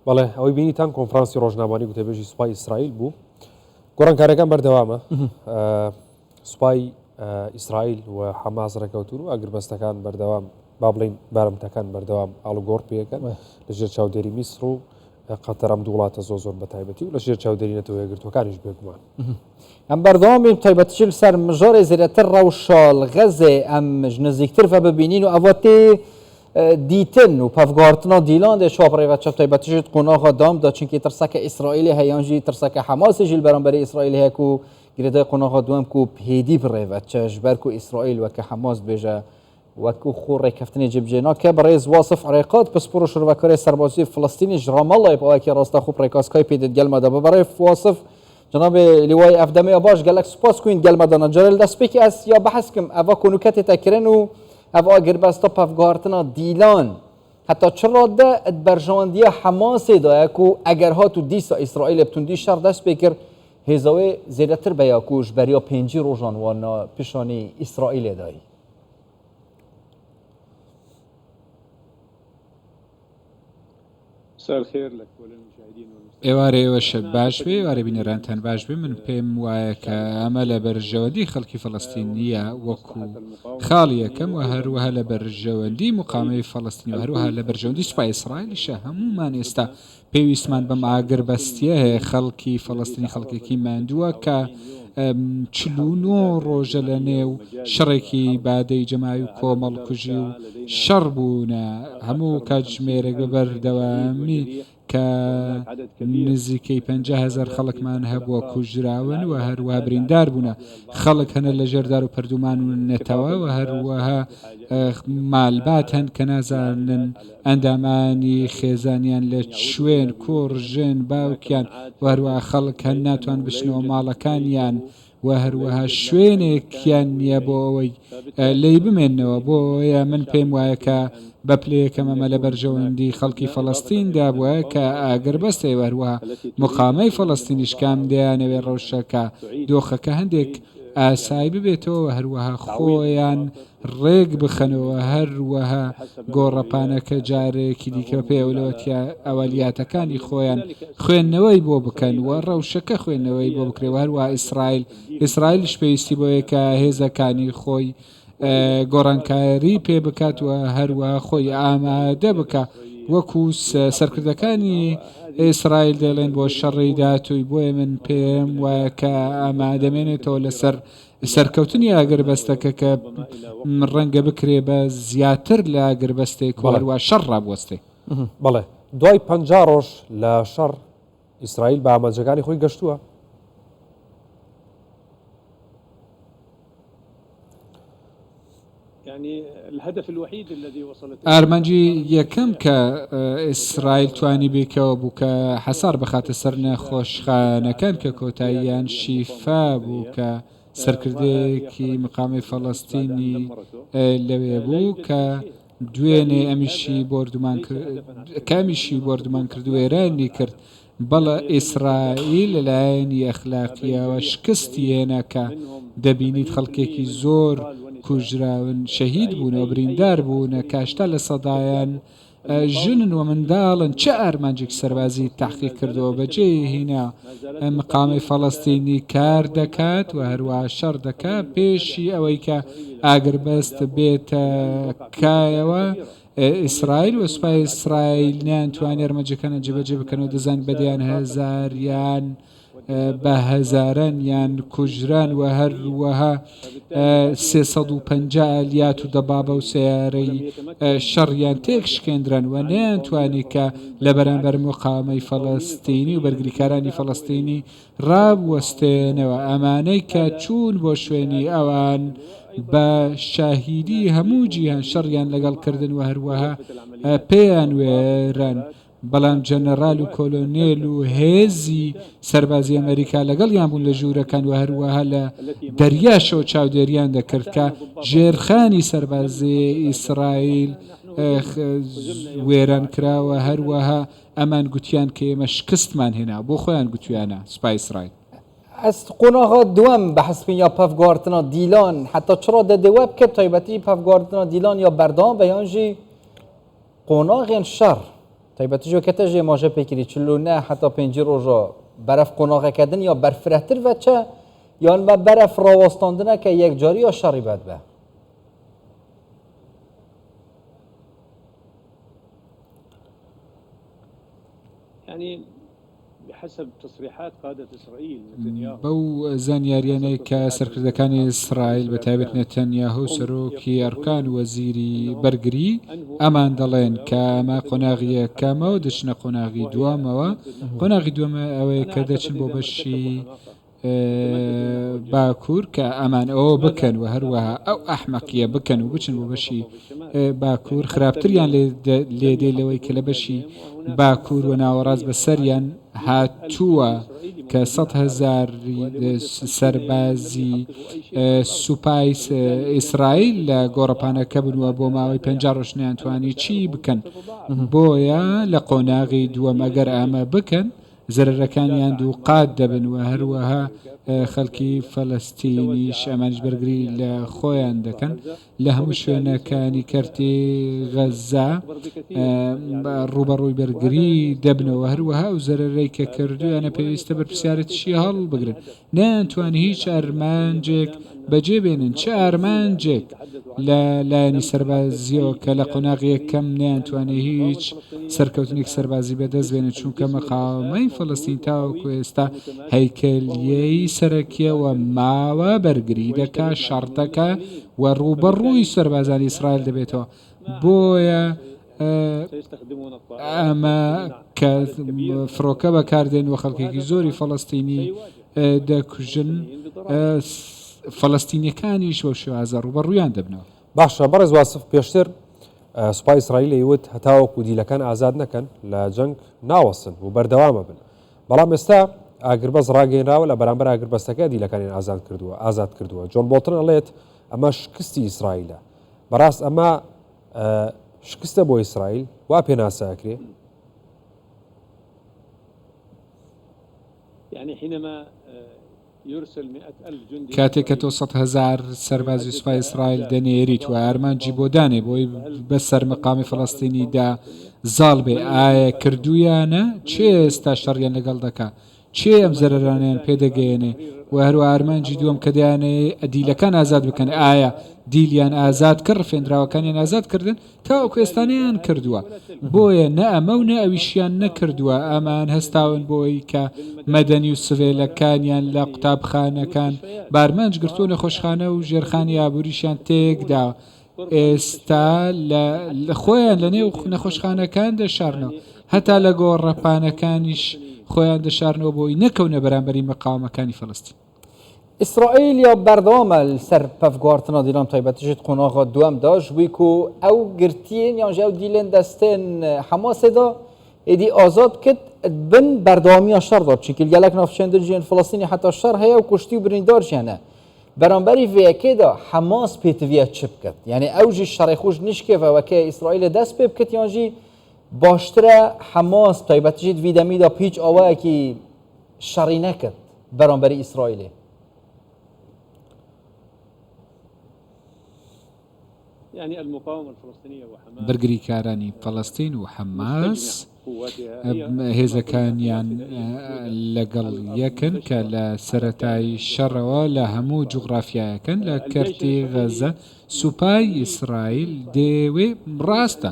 بەڵێ ئەوەی بینیتان کۆنفرانسی ڕۆژنامانی گوتەبێژی سوپای ئیسرائیل بوو. گۆڕانکاریەکان بەردەوامە. سوپای ئیسرائیل و حەماس ڕێکەوتون و ئاگربەستەکان بەردەوام با بڵین بارمتەکان بەردەوام ئاڵوگۆڕ پێەکەن لەژێر چاودێری میسر و قەتەر ئەم دوو وڵاتە زۆر زۆر بەتایبەتی و لەژێر چاودێری نەتەوە یەکگرتووەکانیش بێگومان. ئەم بەردەوام بین تایبەتیش لەسەر مژارێ زێدەتر ڕەوشا غەزێ ئەم نزیکتر ڤە ببینین و ئەڤە تێ دیتن و پەڤگارتنا دیلان دێ چاپ ڕێڤە چەپ تایبەتیش قۆناغا دام دا چونکی ترسەکە ئیسرائیلی هەیە یان ژی ترسەکە حەماسی ژی بەرامبەری ئیسرائیل هەیە کو گرێدای قۆناغا دووەم کو هێدی بڕێڤە چە ژبەر کو ئیسرائیل وەکە حەماس بێژە وەکو خۆ ڕێککەفتنێ جێبجێ ناکە. بەڕێز واسف عرێقات پسپۆڕ و شرۆڤەکارێ سەربازی فلستینی ژ ڕامەڵڵای پاوەکی ڕاستەخۆ پڕێکا سکایپێ دێت گەلمەدا بە بەڕێ واسف جناب لوای ئەف دەمێ باش گەلەک سوپاس کوین گەلمەدانا جارێ دەستپێکی ئەس یا بەحس کم ئەڤا کۆنوکەتێتە کرن و ئەڤ ئاگربەستا پەڤگارتنا دیلان هەتا چ ڕادە ات بەرژەوەندیە حەماسێ دایە کو ئەگەر هات و دیسا ئیسرائیلێ بتوندی شەڕ دەست پێ کرد هێزاوێ زێدەتر بەیا کو ژ بەریا پێنجی ڕۆژان وان پیشانی ئیسرائیلێ دای. ئێوارەی ئێوەش باش بێ، ئێوارەی بینەرانتان باش بێ، من پێم وایە کە ئەمە لە بەرژەوەندی خەڵکی فەڵەستین نییە وەکو خاڵی یەکەم و هەروەها لە بەرژەوەندی مقامەی فەڵەستینی و هەروەها لە بەرژەوەندی سوپای ئیسرائیلیشە هەموومان ئێستا پێویستمان بەم ئاگربەستییە هەیە، خەڵکی فەڵەستینی خەڵکێکی ماندووە کە 49 ڕۆژە لە نێو شەڕێکی بادەی جەماوی و کۆمەڵکوژی و شەڕ بوونە، هەموو کاتژمێرێک بە بەردەوامی کە نزیکەی 50 هەزار خەڵکمان هەبووە کوژراون و هەروەها بریندار بوونە، خەڵک هەنە لە ژێر دار و پەردوو ماونەتەوە و هەروەها مالبات هەن کە نازانن ئەندامانی خێزانیان لە شوێن، کوڕ، ژن، باوکیان و هەروەها خەڵک هەن ناتوان بچنەوە ماڵەکانیان و هەروەها شوێنێکیان نییە بۆ ئەوەی لێی بمێننەوە، بۆیە من پێم وایە کە بە پلەی یەکەم ئەمە لە بەرژەوەندی خەڵکی فەڵەستیندا بووە کە ئاگربەست هەیە و هەروەها مقامەی فەڵەستینیش کام دەیانەوێت ڕەوشەکە، دۆخەکە هەندێک ئاسایی ببێتەوە و هەروەها خۆیان ڕێک بخەنەوە، هەروەها گۆڕەپانەکە جارێکی دیکە بەپێی ئەولەوەتیاوەلیاتەکانی خۆیان خوێندنەوەی بۆ بکەن و ڕەوشەکە خوێندنەوەی بۆ بکرێت و هەروەها ئیسرائیل ئیسرائیلیش پێویستی بۆیە کە هێزەکانی خۆی گۆڕانکاری پێ بکات و هەروەها خۆی ئامادە بکا وەکو سەرکردەکانی ئیسرائیل دەڵێن بۆ شەڕی داهاتووی بۆیە من پێم وایە کە ئەمە دەمێنێتەوە لەسەر سەرکەوتنی ئاگربەستەکە کە ڕەنگە بکرێ بە زیاتر لە ئاگربەستێک و هەروا شەڕ ڕابوەستێ. بەڵێ دوای 50 ڕۆژ لە شەڕ ئیسرائیل بە ئامانجەکانی خۆی گەشتووە. ئارمانجی یەکەم کە ئیسرائیل توانی بێکەوە بوو کە حەسار بخاتە سەر نەخۆشخانەکان کە کۆتاییان شیفا بوو کە سەرکردەیەکی مقامی فەڵەستینی لەوێ بوو کە دوێنێ ئەمیشی بۆردومان کە ئەمیشی بۆردومان کرد وێرانی کرد بەڵێ ئیسرائیل لە لایەنی ئەخلاقییەوە شکستی هێنا کە دەبینیت خەڵکێکی زۆر کوژراون، شەهید بوون و بریندار بوونە کە 80 لە سەدایان ژنن و منداڵن، چ ئارمانجێکی سەربازی تەحقیق کردووە بەجێی هینا مقامەی فەڵەستینی کار دەکات و هەروەها شەڕ دەکات پێشی ئەوەی کە ئاگربەست بێتە کایەوە. ئیسرائیل و سوپای ئیسرائیل نەیانتوانی ئەرمەنجەکانیان جێبەجێ بکەن و دەزان بە دەیان هەزاریان بە هەزاران یان کوژران و هەروەها 350 ئالیات و دەبابە و سەیارەی شەڕیان تێک شکێندران و نەیانتوانی کە لە بەرامبەر مقاومەی فەڵەستینی و بەرگریکارانی فەڵەستینی ڕابوەستێنەوە ئەمانەی کە چوون بۆ شوێنی ئەوان بە شاهیدی هەموو جیهان شەڕیان لەگەڵ کردن و هەروەها پێیان وێران بەڵام جەنەرال و کۆلۆنێل و هێزی سەربازی ئەمریکا لەگەڵیان بوون لە ژوورەکان و هەروەها لە دەریاشەوە چاودێریان دەکرد کە ژێرخانی سەربازی ئیسرائیل وێران کراوە هەروەها ئەمان گوتیان کە ئێمە شکستمان هێنا، بۆ خۆیان گوتویانە، سوپای ئیسرائیل. ئەس قۆناغا دووەم بەحسبین یا پەڤگارتنا دیلان حتا چ ڕادە دێ وە بکە تایبەتی پەڤگارتنا دیلان یا بەردەوام بە یان ژی قۆناغێن شەڕ. تایبەتیش وەکە تە ژێ ماژە پێکری 49 حتا 50 ڕۆژە بەرەف قۆناغەکەدن یا بەرفرەتر ڤەچە یان بە بەرەف ڕاوەستاندنە کە یەکجاری یا شەڕی بەد بە. بەو زانیاریانەی کە سەرکردەکانی ئیسرائیل بە تایبەت نەتەنیاهۆ سەرۆکی ئەرکان و وەزیری بەرگری ئەمان دەڵێن کە ئەمە قۆناغی یەکەمە و دەچنە قۆناغی دووەمەوە قۆناغی دووەمە ئەوەیە کە دەچن بۆ بەشی باکوور کە ئەمان ئەوە بکەن و هەروەها ئەو ئەحمەقیە بکەن و بچن بۆ بەشی باکوور خراپتریان لێ دێ لەوەی کە لە بەشی باکوور و ناوەڕاست بەسەریان هاتووە کە 100 هەزار سەربازی سوپای ئیسرائیل لە گۆڕەپانەکە بن و بۆ ماوەی 50 ڕۆژ نەیانتوانی چی بکەن. بۆیە لە قۆناغی دووەم ئەگەر ئەمە بکەن زەرەرەکانیان دووقات دەبن و هەروەها خەڵکی فەلەستینیش ئەمانیش بەرگری لە خۆیان دەکەن لە هەموو شوێنەکانی کەرتی غەززە ڕووبەڕووی بەرگری دەبنەوە، هەروەها ئەو زەرەرەی کە کردوویانە پێویستە بەرپرسیارێتیشی هەڵبگرن. نەیانتوانی هیچ ئارمانجێک بەجێ بێنن، چ ئارمانجێک لە لایەنی سەربازیەوە کە لە قۆناغی یەکەم نەیانتوانی هیچ سەرکەوتنێک سەربازی بەدەست بێنن، چونکە مقاومەی فەلەستین تاوەکو ئێستا هەیکەلیەی سەرەکیە و ماوە بەرگری دەکا، شەڕ دەکا و ڕووبەڕووی سەربازانی ئیسرائیل دەبێتەوە، بۆیە ئەمە کە فڕۆکە بەکاردێن و خەڵکێکی زۆری فەڵەستینی دەکوژن، فەڵەستینیەکانیش بەو شێوازە ڕووبەڕوویان دەبنەوە. باشە بەڕێز واسف پێشتر سوپای ئیسرائیل دەیوت هەتاوەکو دیلەکان ئازاد نەکەن لە جەنگ ناوەستن و بەردەوامە بن بەڵام ئێستا ئاگربەست ڕاگەیەنراوە لە بەرامبەر ئاگربەستەکە دیلەکانیان ئازاد کردووە ئازاد کردووە جۆن بۆڵتن ئەڵێت ئەمە شکستی ئیسرائیلە بەڕاست ئەمە شکستە بۆ ئیسرائیل وا پێناسە ئەکرێ؟ کاتێک کە تۆ 100 هەزار سەربازی سوپای ئیسرائیل دەنێریت و ئارمانجی بۆ دانێ بۆی بەسەر مقامی فەڵەستینیدا زاڵ بێ ئایا کردوویانە؟ کێ ئێستا شەڕیان لەگەڵ دەکا؟ کێ ئەم زەرەرانەیان پێ دەگەیەنێ و هەروە ئارمانجی دووەم کە دەیانەوێ دیلەکان ئازاد بکەن ئایا دیلیان ئازاد کرد ڕفێندراوەکانیان ئازاد کردن تاوەکو ئێستا نەیان کردووە بۆیە نە ئەمە و نە ئەویشیان نەکردووە ئەمان هەستاون بۆی کە مەدەنی و سڤێلەکانیان لە قوتابخانەکان بارمانج گرتووە نەخۆشخانە و ژێرخانی ئابووریشیان تێکدا ئێستا لە خۆیان لە نێو نەخۆشخانەکان دەشارنەوە هەتا لە گۆڕەپانەکانیش خۆیان دەشارنەوە بۆی نەکەونە بەرامبەری مقاومەکانی فەلەستین. ئیسرائیل یا بەردەوامە لەسەر پەڤگوارتنا دیلان تایبەتیژ قۆناغا دووەم دا ژ بووی کو ئەو گرتیێن یان ژ ئەو دیلێن دەستێن حەماسێ دا ئێدی ئازاد بکت بن بەردەوامییا شەڕ دا چونکی گەلەک ناوچێن din ژیێن فلستینی حتا شەڕ هەیە و کوشتی و بریندار ژیانە بەرامبەری ڤێ یەکێ دا حەماس پێتڤیە چ بکەت؟ یانی ئەو ژی شەڕێ خوش نیشکێ ڤە وەکێ ئیسرائیلێ دەست پێ بکەت یان ژی باشترە حەماس تایبەتژی ڤی دەمی دا پیچ ئاوایەکی شەڕی نەکرد بەرامبەری ئیسرائیلێ. بەرگریکارانی فەڵەستین و حەماس هێزەکانیان لەگەڵ یەکن کە لە سەرەتای شەڕەوە لە هەموو جوغرافیایەکەن لە کەرتی غەزە سوپای ئیسرائیل دەیەوێ ڕاستە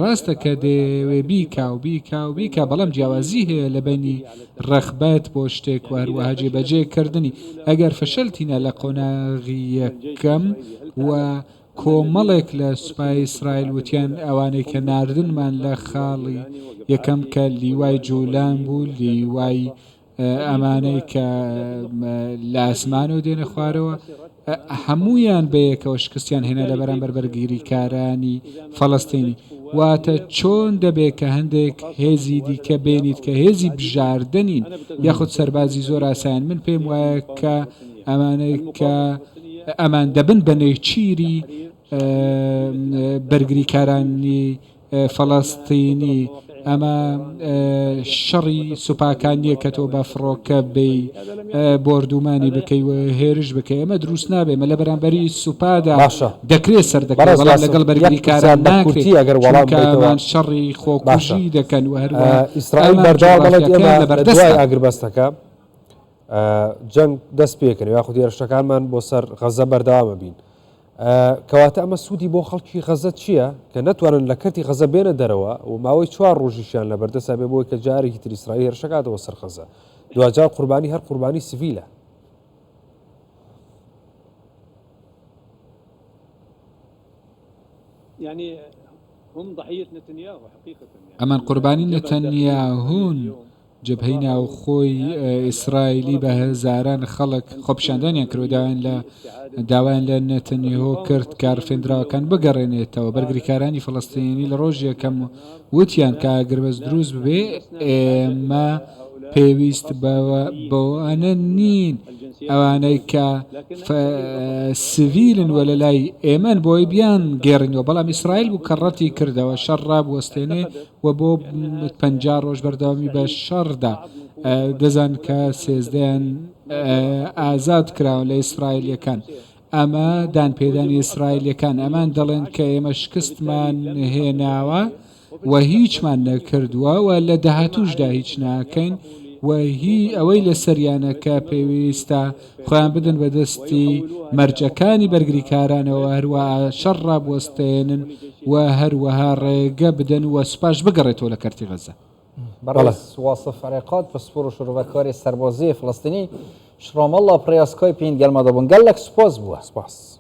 ڕاستە کە دەیەوێ بیکا و بیکا و بیکا بەڵام جیاوازی هەیە لە بەینی ڕەغبەت بۆ شتێک و هەروەها جێبەجێ کردنی ئەگەر فەشەلتینا لە قۆناغی یەکەم و کۆمەڵێک لە سوپای ئیسرائیل وتیان ئەوانەی کە ناردنمان لە خاڵی یەکەم کە لیوای جولان بوو لیوای ئەمانەی کە لە ئاسمانەوە دێنە خوارەوە هەمویان بەیەکەوە شکستیان هێنا لە بەرامبەر بەرگریکارانی فەڵەستینی واتە چۆن دەبێت کە هەندێک هێزی دیکە بێنیت کە هێزی بژاردەنین یاخود سەربازی زۆر ئاسایان من پێم وایە کە ئەمانەی کە ئەمان دەبن بە نێچیری بەرگریکارانی فەڵەستینی. ئەمە شەڕی سوپاکان نییە کە تۆ بە فڕۆکە بێی بۆردومانی بکەی و هێرش بکەی ئەمە دروست نابێ مە لە بەرامبەری سوپادا باشە دەکرێت سەردەکەوێت بەڕێز بەڵام واسف لەگەڵ یەک بەرگریکاران پرسیار بە ناکرێت کورتی ئەگەر وەڵام چونکە بەیتەوە ئەمان شەڕی باشە خۆکوژی دەکەن و هەروەها ئیسرائیل ئەمان بەردەوام دەڵێت جوگرافیاکەیان ئێمە لە دوای لەبەردەستە. ئاگربەستەکە جەنگ دەست پێکەن یاخود هێرشەکانمان بۆ سەر غەزە بەردەوامە بین کەواتە ئەمە سوودی بۆ خەڵکی غەزە چییە کە نەتوانن لە کەرتی غەزە بێنە دەرەوە و ماوەی چوار ڕۆژیشیان لە بەردەسا بێ بۆی کە جارێکی تر ئیسرائیل هێرشەکاتەوە سەر غەزە دواجار قوربانی هەر قوربانی سڤیلە. ئەمان قوربانی نەتەنیاهون. جەبهەی ناوخۆی ئیسرائیلی بە هەزاران خەڵک خۆپیشاندانیان کرد و داوایان لە داوایان لە نەتەنیهۆ کرد کە ڕفێندراوەکان بگەڕێنێتەوە. بەرگریکارانی فەڵەستینی لە ڕۆژی یەکەم وتیان کە ئاگربەست دروست ببێ ئێمە پێویست بەوانە نین ئەوانەی کە سڤیلن و لەلای ئێمەن بۆی بیان گێڕینەوە بەڵام ئیسرائیل بوو کە ڕەتی کردەوە شەڕ ڕابوەستێنێ و بۆ 50 ڕۆژ بەردەوامی بە شەڕدا دەزان کە سێزدەیان ئازاد کراون لە ئیسرائیلیەکان ئەمە دانپێدانی ئیسرائیلیەکان ئەمان دەڵێن کە ئێمە شکستمان هێناوە و هیچمان نەکردووە و لە داهاتووشدا هیچ ناکەین و هی ئەوەی لەسەریانە کە پێویستە خۆیان بدەن بە دەستی مەرجەکانی بەرگریکارانەوە هەروەها شەڕ ڕابوەستێنن و هەروەها ڕێگە بدەن و سوپاش بگەڕێتەوە لە کەرتی غەزە. بەڕێز واسف عرێقات پسپۆر و شرۆڤەکاری سەربازیی فلستینی ژ ڕامەڵڵا پڕیا سکایپین گەلمەدا بوون گەلەک سوپاس بووە. سپاس.